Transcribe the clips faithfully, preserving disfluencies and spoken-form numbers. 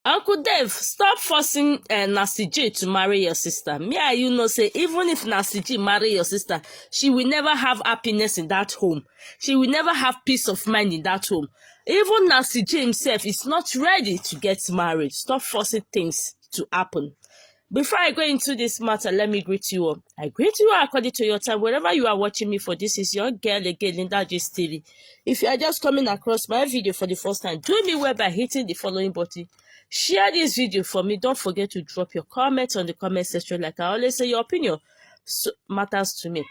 Uncle Dave, stop forcing uh, Nasty J to marry your sister. Me and you know say even if Nasty J marry your sister, she will never have happiness in that home. She will never have peace of mind in that home. Even Nasty J himself is not ready to get married. Stop forcing things to happen. Before I go into this matter, let me greet you all. I greet you all according to your time. Wherever you are watching me for, this is your girl again, Linda Gist T V. If you are just coming across my video for the first time, do me well by hitting the following button. Share this video for me. Don't forget to drop your comments on the comment section. Like I always say, your opinion so, matters to me.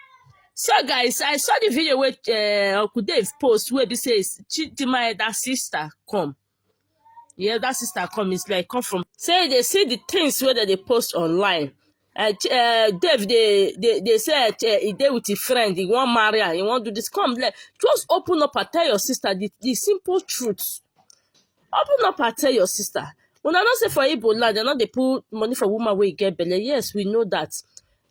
So, guys, I saw the video where uh, Uncle Dave post where he says Chidima, that sister, come. Yeah, that sister come is like come from. Say they see the things where they post online. Uh, Ch- uh, Dave, they they they say uh, he dey with a friend. He want marry her. He want do this. Come, like, just open up and tell your sister the, the simple truth. Open up and tell your sister. When I don't say for Igbo land, they not they put money for woman where you get belle. Yes, we know that.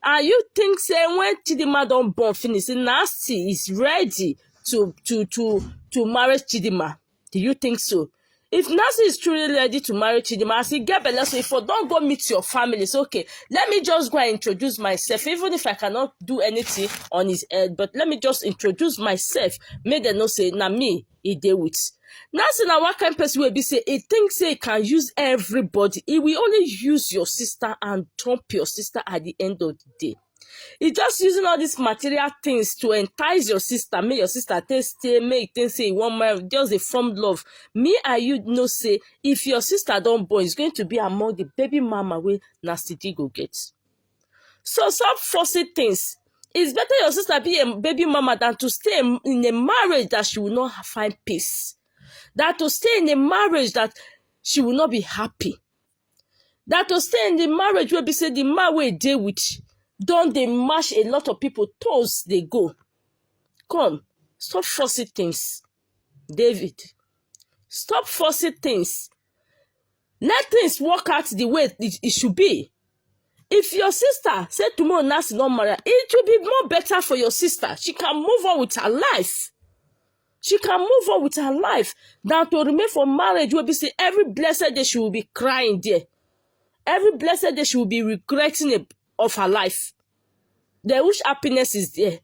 And you think say when Chidima don't born finish, say Nasty is ready to to to to marry Chidima. Do you think so? If Nasty is truly ready to marry Chidima, as he get belle, so if I don't go meet your family, it's okay. Let me just go and introduce myself, even if I cannot do anything on his head. But let me just introduce myself. Make them know say na me he dey with. Nasty na one kind person wey be say he think say he can use everybody. He will only use your sister and dump your sister at the end of the day. He just using all these material things to entice your sister, make your sister take stay, make you think say you want marry, just dey form love. Me and you know say if your sister don't born, it's going to be among the baby mama wey Nasty J go get. So stop forcing things. It's better your sister be a baby mama than to stay in a marriage that she will not find peace. Than to stay in a marriage that she will not be happy. Than to stay in the marriage where be say the man wey dey with don dey mash a lot of people toes dey go. Come, stop forcing things, David. Stop forcing things. Let things work out the way it, it should be. If your sister say tomorrow Nancy not marry, it will be more better for your sister. She can move on with her life. She can move on with her life than to remain for marriage where be say every blessed day she will be crying there. Every blessed day she will be regretting it of her life. Then which happiness is there?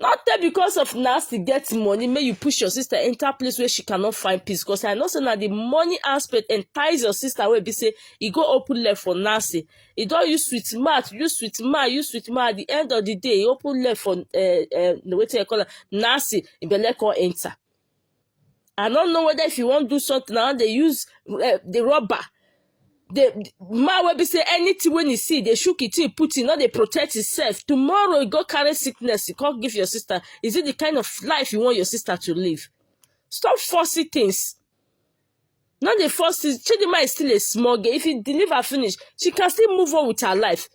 Not that because of Nasty get money, may you push your sister enter place where she cannot find peace. Because I know say na the money aspect entice your sister wey be say e go open left for Nancy. E don use sweet mouth, use sweet mouth, use sweet mouth. At the end of the day, e open left for uh, uh, wetin you call am, Nancy. Ibele come enter. I don't know whether if you want do something, now they use uh, the rubber. The man will be say anything when he see, they shook it, he put it, not they protect himself. Tomorrow you go carry sickness, you can't give your sister. Is it the kind of life you want your sister to live? Stop forcing things. Not the force is Chidima is still a small girl. If he deliver finish, she can still move on with her life.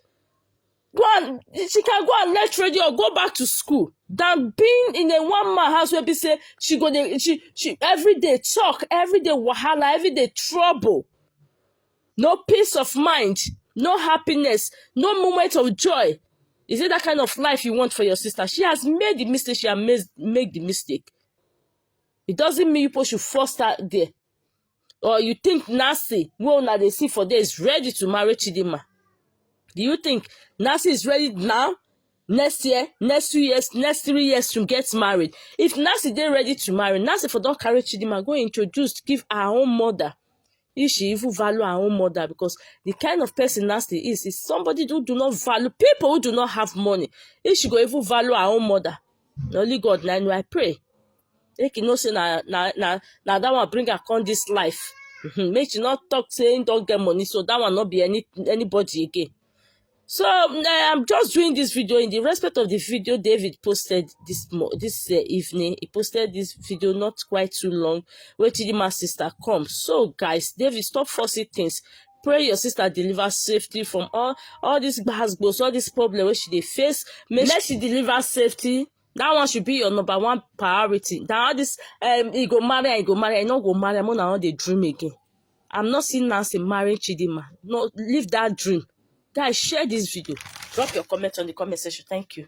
Go and she can go and let radio or go back to school than being in a one man house where be say she go dey she she every day talk, every day wahala, every day trouble, no peace of mind, no happiness, no moment of joy. Is it that kind of life you want for your sister? She has made the mistake, she has made, made the mistake. It doesn't mean you should force her there. Or you think Nancy, who una dey see for there, is ready to marry Chidima? Do you think Nancy is ready now? Next year, next two years, next three years to get married. If Nancy dey ready to marry, Nancy for don carry Chidima, go introduce, give her own mother. If she even value her own mother, because the kind of person Nancy is, is somebody who do not value people who do not have money. If she go even value her own mother, na only God na know I pray. Make you know say na na na na that one bring her come this life. Mhm. Make she not talk say he don't get money, so that one not be any anybody again. So um, I'm just doing this video in the respect of the video David posted this mo- this uh, evening. He posted this video not quite too long. Where Chidima sister come. So guys, David, stop forcing things. Pray your sister deliver safety from all all these gbasgbos, all this problem where she dey face. Make she deliver safety. That one should be your number one priority. That all this um, he go marry, he go marry, he no go marry. I'm not on the dream again. I'm not seeing Nancy marrying Chidima. No, leave that dream. Guys, share this video. Drop your comment on the comment section. Thank you.